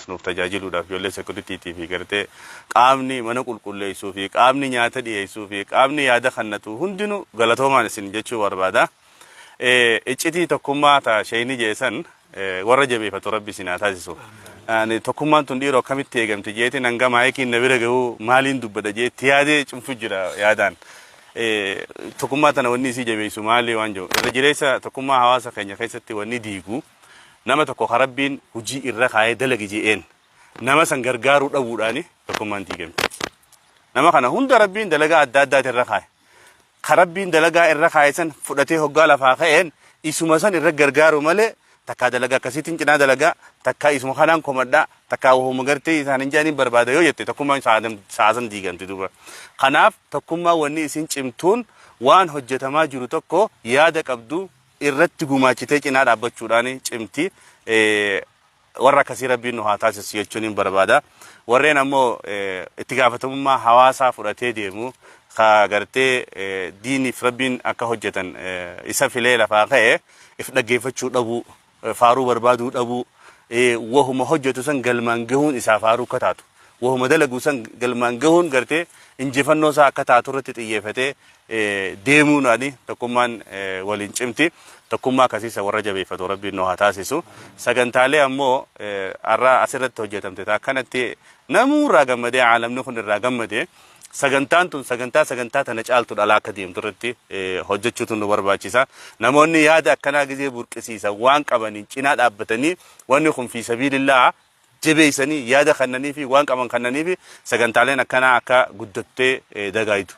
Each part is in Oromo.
as nuuf tajaajiluudhaaf ijoollee security fi gartee qaamni mana qulqulleessuu fi qaamni nyaata dhiyeessuu fi qaamni yaada kannatu hundinuu galatoomaan isin jechuu barbaada. Iccitii tokkummaa ta sheeyni jeesan warra jabeeffatu Rabbi isin haa taasisu. Ani tokkummaan tun dhiiroo akkamitti eegamti jeetiin hanga maayikiin na bira gahuu maaliin dubbadha jee itti yaadee cunfu jira yaadaan. Tokkummaa tana wanni isii jabeessu maali waan jiru. Irra jireessa tokkummaa hawaasa keenya keessatti wanni diigu nama tokko ka Rabbiin hojii irra kaayee dalagi je'een nama san gargaaruu dhabuudhaani tokkummaan diigamti. Nama kana hunda Rabbiin dalagaa adda addaati irra kaaye. Ka Rabbiin dalagaa irra kaaye san fudhatee hoggaa lafaa ka'een isuma san irra gargaaru malee, takkaa dalagaa akkasiitiin cinaa dalagaa, takkaa isuma kanaan komadhaa, takkaa wahuma gartee isaan hin jaaniin barbaada yoo jette, tokkummaan sa'a san diigamti duuba. Kanaaf tokkummaa wanni isin cimtuun waan hojjetamaa jiru tokko yaada qabdu irratti gumaachitee cinaa dhaabbachuudhaan cimti. Warra akkasii Rabbiin nu haa taasisu jechuun hin barbaada. Warreen ammoo itti gaafatamummaa hawaasaa fudhatee deemu, ka gartee diiniif Rabbiin akka hojjetan isa filee lafaa ka'e, if dhaggeeffachuu dhabuu, faaruu barbaaduu dhabuu, wahuma hojjetu san galmaan gahuun isaa faaruu akka taatu, wahuma dalagu san galmaan gahuun gartee injifannoo isaa akka taatu irratti xiyyeeffatee deemuun ani tokkummaan waliin cimti. Tokkummaa akkasiisa warra jabeeffatu Rabbiin nu haa taasisu. Sagantaalee ammoo har'a asirratti hojjetamte ta'a akkanatti namuu irraa gammadee, aalamni kun irraa gammadee, sagantaan tun sagantaa sagantaa tana caaltu dhalaa akka deemtu irratti hojjechuutu nu barbaachisa. Namoonni yaada akkanaa gizee burqisiisan waan qabaniin cinaa dhaabbatanii, wanni kun fi sabiilillaa jabeessanii yaada kannanii fi waan qaban kannanii fi sagantaaleen akkanaa akka guddattee dagaaytu.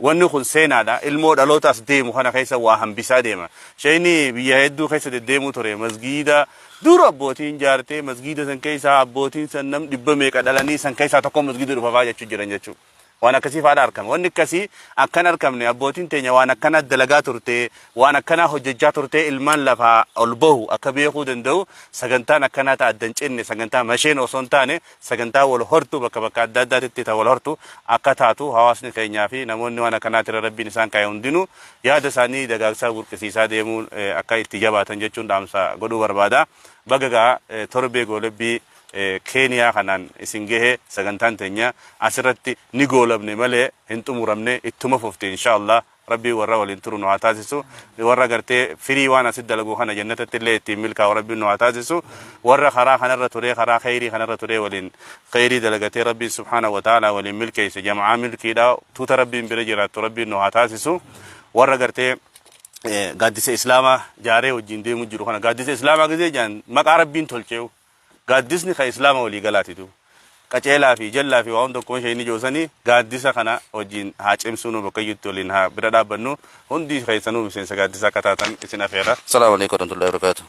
Wanni kun seenaadha. Ilmoo dhalootaas deemu kana keessa waa hambisaa deema. Sheeyni biyya hedduu keessa deddeemuu ture. Masgiida dur abbootiin jaartee, masgiida san keessaa abbootiin san nam dhibba meeqa dhalanii san keessaa tokko masgiida dhufafaa jechuu jiran jechuudha. Waan akkasii faadha argama. Wanni akkasii akkan argamne, abbootiin teenya waan akkanaa dalagaa turte, waan akkanaa hojjechaa turte, ilmaan lafaa ol bahu akka beekuu danda'u sagantaan akkanaa ta'a adda hin cinne, sagantaa masheen osoo hin taane sagantaa wal hortu, bakka bakka adda addaatitti ta wal hortu akka taatu, hawaasni keenyaa fi namoonni waan akkanaatirra Rabbiin isaan kaa'e hundinuu yaada isaanii dagaagsaa burqisiisaa deemuun akka itti jabaatan jechuun dhaamsa godhuu barbaada. Baga gaa torbee goolabbii Keeniyaa kanaan isin gahe. Sagantaan teenya asirratti ni goolabne malee hin xumuramne, ittuma fufti insha Allah. Rabbiin warra waliin turu nu haa taasisu. Warra gartee firii waan asitti dalagu kana jannatatti illee ittiin milkaa'u Rabbiin nu haa taasisu. Warra karaa kanarra turee, karaa kheyrii kanarra turee, waliin kheyrii dalagatee Rabbiin subhaanahu wa ta'ala waliin milkeesse, jama'aa milkiidha, tuuta Rabbiin bira jiraattu Rabbiin nu haa taasisu. Warra gartee gaaddisa Islaamaa jaaree wajjin deemu jiru kana, gaaddisa Islaamaa gizee jaan maqaa Rabbiin tolcheewu, gaaddisni kan Islaama walii galaati duuba. Qaceelaa fi jallaa fi waa hunda akkuma isheen ijoosanii gaaddisa kana wajjin haa cimsuu, bakka iyyutti waliin haa bira dhaabbannu. Hundi keessanuu miseensa gaaddisaa akka taatan isin afeera. Assalamu alaikum warahmatullahi wabarakatuh.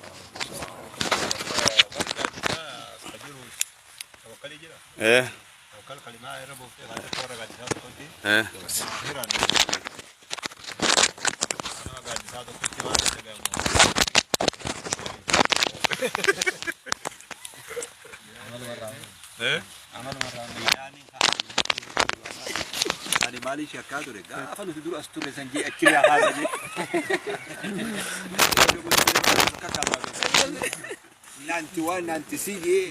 Ani maaliif shakkaa ture gaafa nuti dura as turre san jee achirraa haasa jee. 91, 96 jee.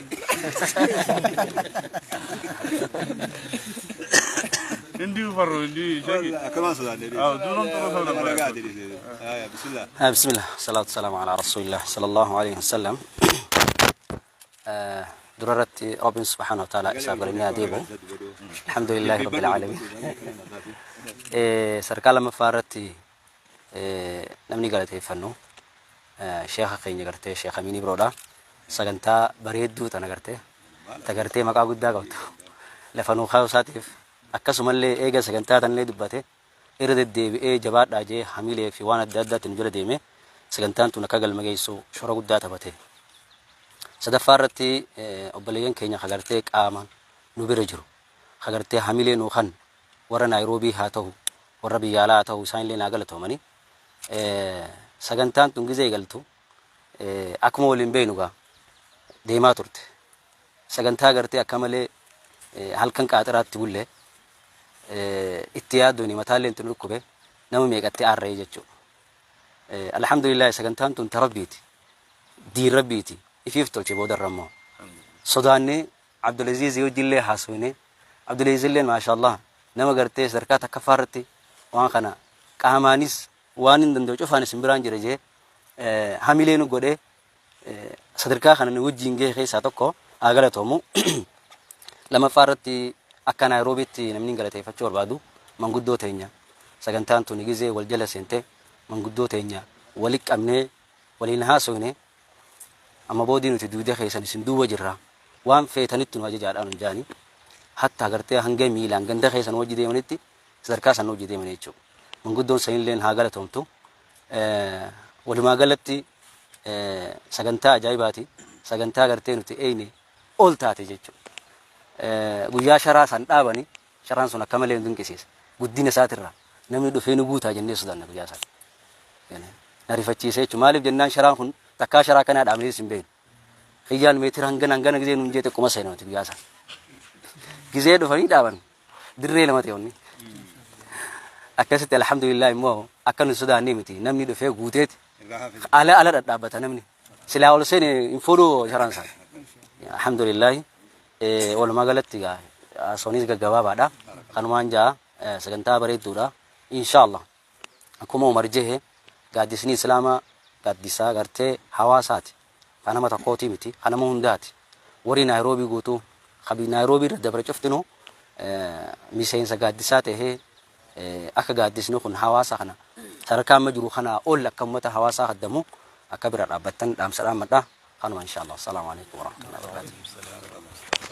Hindi farro hindi shaki. Akkamaan sodaanne. Ah, duran turu Nama sodaanne. nagaa jedhe. Bismillah. بسم الله، الصلاة والسلام على رسول الله صلى الله عليه وسلم. Durarratti Rabbiin سبحانه وتعالى isaa godhanii adeemu. الحمد لله رب العالمين. Sadarkaa lammaffaa irratti namni galateeffannu sheekha keenya gartee Sheekh Amiin Ibroodha. Sagantaa bareedduu tana gartee ta gartee maqaa guddaa qabdu lafa nuu kaayuu isaatiif, akkasumallee eega sagantaa tanallee dubbate irra deddeebi'ee jabaadhaa jee hamilee fi waan adda addaatti nu jala deeme, sagantaan tun akka galma geessu shora guddaa taphate. Sadaffaa irratti obboleeyyan keenya ka gartee qaama nu bira jiru, ka gartee hamilee nuu kan warra Naayiroobii haa ta'u, warra biyya alaa haa ta'u, isaan illee naa galatoomani. Sagantaan tun gizee eegaltu akkuma waliin beeknu gaa deemaa turte. Sagantaa gartee akka malee halkan qaaxiraatti bulle itti yaaduun mataallee itti dhukkube, nama meeqatti aarra'ee jechuudha. Alhamdulillah, sagantaan tun ta Rabbiiti. Diin Rabbiiti. Ifiif tolche boodarra immoo. Sodaannee Abdulaziz wajjillee haasofne. Abdulaziz illee maashaallah nama gartee sadarkaa takkaffaa irratti waan kana qaamaanis waan hin danda'u cufaan isin biraan jira jee hamilee nu godhee sadarkaa kana nu wajjin gahe keessaa tokko haa galatoomu. Lamaffaa irratti akka Naayiroobiitti namni galateeffachuu barbaadu manguddoo teenya. Sagantaan tuni gizee wal jala seente manguddoo teenya walitti qabnee waliin haasofne, amma boodii nuti duuda keessan isin duuba jirra, waan feetanitti nu ajajaadhaan hin jaani, hatta agartee hanga miilaan ganda keessan hojii deemanitti sadarkaa san hojii deeman jechuudha. Manguddoon sanilleen haa galatoomtu. Walumaa galatti sagantaa ajaa'ibaati. Sagantaa gartee nuti eeyne ol taate jechuudha. Guyyaa sharaa san dhaabani, sharaan sun akka malee nu dinqisiisa. Guddina isaatirraa namni dhufee nu guutaa jennee sodaanna guyyaa sana. Na rifachiise jechuudha. Maaliif jennaan sharaan kun takkaa sharaa kanaa dhaabnee hin beeknu. Kiyyaan meetira hangana hangana gizee nuun jee xiqquma seena nuti guyyaa sana. Gizee dhufanii dhaaban dirree lama ta'e onni. Akkasitti alhamdulillah immoo akka nu sodaannee miti, namni dhufee guuteeti ala ala dhadhaabbata namni. Silaa ol seene hin fuudhuu sharaan sana. Alhamdulillah, walumaa galatti soonis gaggabaabaadha. Kanumaan jaa, sagantaa bareedduudha. Inshallah akkuma Umar jehe, gaaddisni Islaamaa gaaddisaa gartee hawaasaati. Kan nama tokkootii miti, kan nama hundaati. Warri Naayiroobii guutuu, kabi Naayiroobii irra dabre cuftinuu miseensa gaaddisaa tahee akka gaaddisni kun hawaasa kana sadarkaa amma jiru kanaa ol akka uummata hawaasaa kaddamu akka bira dhaabbattan dhaamsa dhaammadha. Kanuma inshallah. Assalaamu alaikum warahmatullahi wabarakatuh.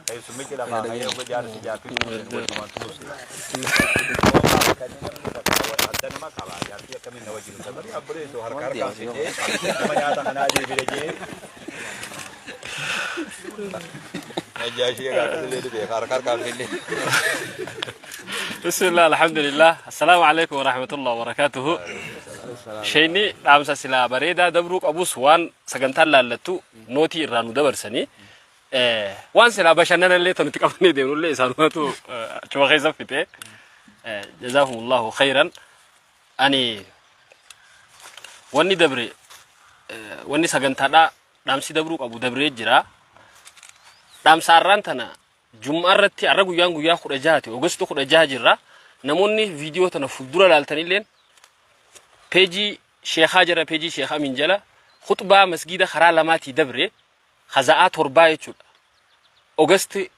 Keessummichi lafaa ka'ee obbo jaarsi jaartii adda nama qaba, jaartii akkamiin na wajjin sabari abboleessu harka harkaan fidee nama nyaata kanaa deebile jee. Najjaashii egaa akkasilee dhibee harka harkaan fidee. بسم الله، الحمد لله، السلام عليكم ورحمة الله وبركاته. Sheenni dhaamsa silaa bareedaa dabruu qabus waan sagantaan laallattu nootii irraa nu dabarsanii, waan silaa bashannanallee tan nuti qabannee deemnullee isaanumatu achuma keessa fite. جزاهم الله خيرا. Ani wanni dabre, wanni sagantaadhaa dhaamsi dabruu qabu dabree jira. Dhaamsa har'aan tana Jum'aa irratti, har'a guyyaan guyyaa 16ti, Ogosti 16 jirra. Namoonni viidiyoo tana fuuldura laaltanilleen peejii sheekaa jira, peejii Sheekh Amin jala khutbaa masgiida karaa lamaatii dabre haza'aa 7 jechuudha. Ogosti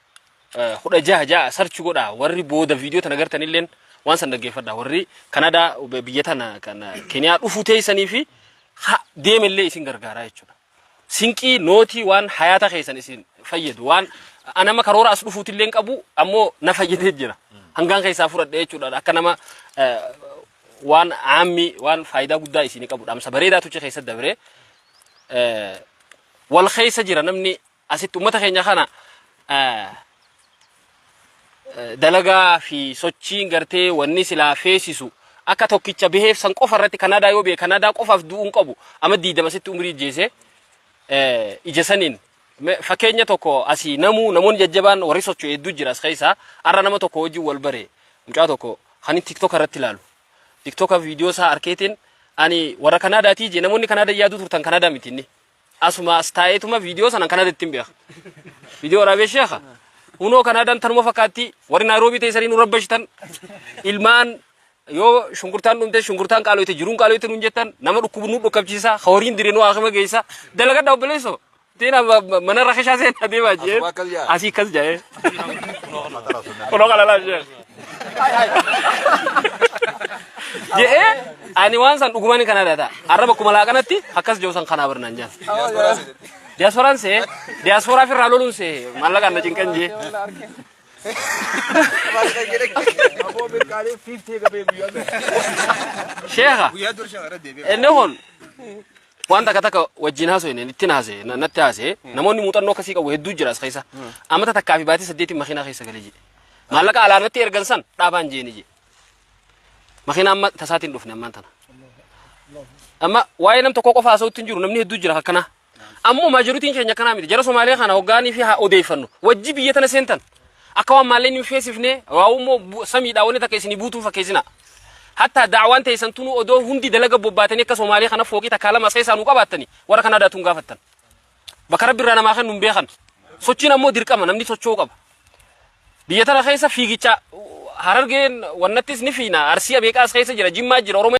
16 ja'a search godhaa, warri booda viidiyoo tana gartanilleen waan san dhaggeeffadha. Warri Kanadaa, biyya tana kan Keniyaa dhufuu teessanii fi deemellee isin gargaaraa jechuudha. Sinqii nootii waan hayaata keessan isin fayyadu, waan anama karoora as dhufuutillee hin qabu, ammoo na fayyadee jira. Hangaan keessaa fudhadhe jechuudha, akka nama waan aammi waan faayidaa guddaa isinii qabu, dhaamsa bareedaatu achi keessa dabre. Wal keessa jira namni asitti uummata keenya kana dalagaa fi sochiin gartee wanni silaa feesisu akka tokkicha baheef san qofa irratti Kanaadaa yoo beeke Kanaadaa qofaaf du'uu hin qabu. Amma 20 asitti umrii jeese ija saniin fakkeenya tokko asii namuu namoonni jajjabaan warri socho'u hedduu jira as keessaa. Har'a nama tokko wajjin wal bare, mucaa tokko kan TikTok irratti ilaalu, TikTok viidiyoo isaa arkeetiin ani warra Kanaadaatii jee. Namoonni Kanaadaa yaaduu turtan, Kanaadaa miti, inni asuma as taa'eetuma viidiyoo sanan Kanaadaa ittiin beeka. Viidiyoo waraabee, sheeka hunoo Kanaadaan tanuma fakkaatti, warri Naayiroobii teessanii nu rabbashitan, ilmaan yoo shunkurtaan dhumte shunkurtaan qaaloyte, jiruun qaaloyte nuun jettan, nama dhukkubu nu dhukkabchiisa, horiin dire nu haakima geessa, dalagadha obboleessoo. Tina mana rakishaa seenaa deemaa jee. Asuma akkas jaa. Asii akkas jee. Kunoo kana laal jee. Je'ee ani waan san dhugumaan kana data. Arraba kuma laaqanatti akkas jiru san kanaa barnaan jaan. Diyaaspooraan see, diyaaspooraa firraa loluun see maallaqaan na cinqan jee. Aboo mirqaalee fiiftee gabee guyyaa. Sheekha. Guyyaa dur shamara deebi'e. Inni kun waan takka takka wajjin haasofne, ittiin haasa'e, natti haasa'e, namoonni muuxannoo akkasii qabu hedduu jira as keessa. Amata takkaa fi baatii 8 makiinaa keessa galee jedhe. Maallaqa alaa natti ergan san dhaabaan jeeni jedhe. Makiinaa amma tasaatiin dhufne ammaan tana. Amma waa'ee nam tokko qofa haasa'utti hin jiru, namni hedduu jira akkanaa. Ammoo majorityn keenya akkanaa miti. Jara Somaalee kana hoggaanii fi haa odeeffannu. Wajji biyya tana seentan. Akka waan maalleen hin feesifne waa immoo samiidhaa wanni takka isinii buutuu fakkeessina. Hatta daawaan teessan tunuu odoo hundi dalaga bobbaatanii akka Somaalee kana fooqii takkaa lama as keessaa nuu qabaattani warra Kanaadaatu hin gaafattan. Bakka Rabbi irraa namaa kennu hin beekan. Sochiin ammoo dirqama, namni socho'uu qaba. Biyya tana keessa fiigicha Harargeen wannattis ni fiina, Arsii meeqaas keessa jira, Jimmaa jira, Oromoo.